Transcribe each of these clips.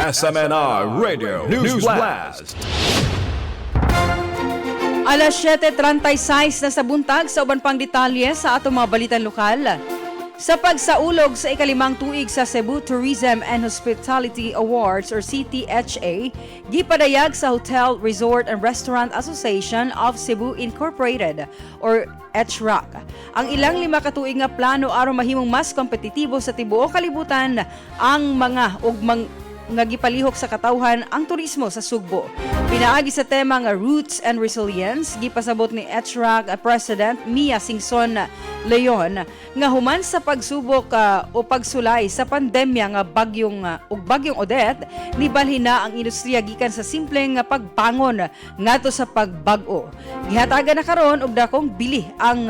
SMNI Radio News Blast. Alas 7:36 na sa buntag. Sa uban pang detalye sa atong mga balitan lokal. Sa pagsaulog sa ikalimang tuig sa Cebu Tourism and Hospitality Awards or CTHA, gipadayag sa Hotel, Resort and Restaurant Association of Cebu Incorporated or HRAC ang ilang 5 ka tuig nga plano aron mahimong mas kompetitibo sa tibuok kalibutan ang mga ugmang nga gipalihok sa katawhan ang turismo sa Sugbo. Pinaagi sa tema nga Roots and Resilience, gipasabot ni HRAC President Mia Singson Leon nga human sa pagsubok o pagsulay sa pandemya nga bagyong ug bagyong Odette, nibalhin na ang industriya gikan sa simpleng nga pagbangon ngadto sa pagbag-o. Gihatagan na karon og dakong bili ang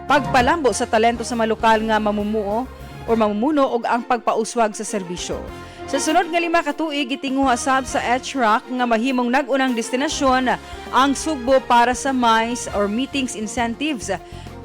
pagpalambo sa talento sa mga lokal nga mamumuo o mamumuno ug ang pagpauswag sa serbisyo. Sa sunod nga 5 ka tuig, gitinguha sab sa HRAC nga mahimong nag-unang destinasyon ang Sugbo para sa MICE or meetings, incentives,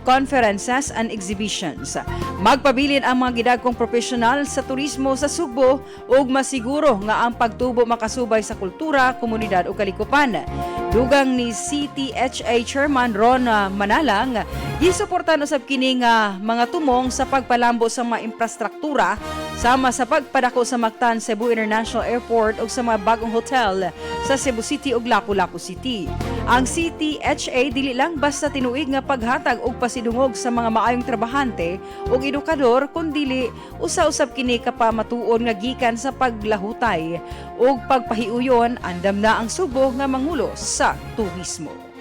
conferences and exhibitions. Magpabilin ang mga gidagkong profesional sa turismo sa Sugbo ug masiguro nga ang pagtubo makasubay sa kultura, komunidad ug kalikupan. Dugang ni CTHA Chairman Ron Manalang, gisuportahan usab kini nga mga tumong sa pagpalambo sa mga infrastruktura sama sa pagpadako sa Mactan Cebu International Airport ug sa mga bagong hotel sa Cebu City ug Lapu-Lapu City. Ang CTHA dili lang basta tinuig nga paghatag og pasidungog sa mga maayong trabahante ug edukador, kundili usa-usab kini ka pamatuon nga gikan sa paglahutay ug pagpahiuyon, andam na ang Sugbo nga mangulo sa turismo.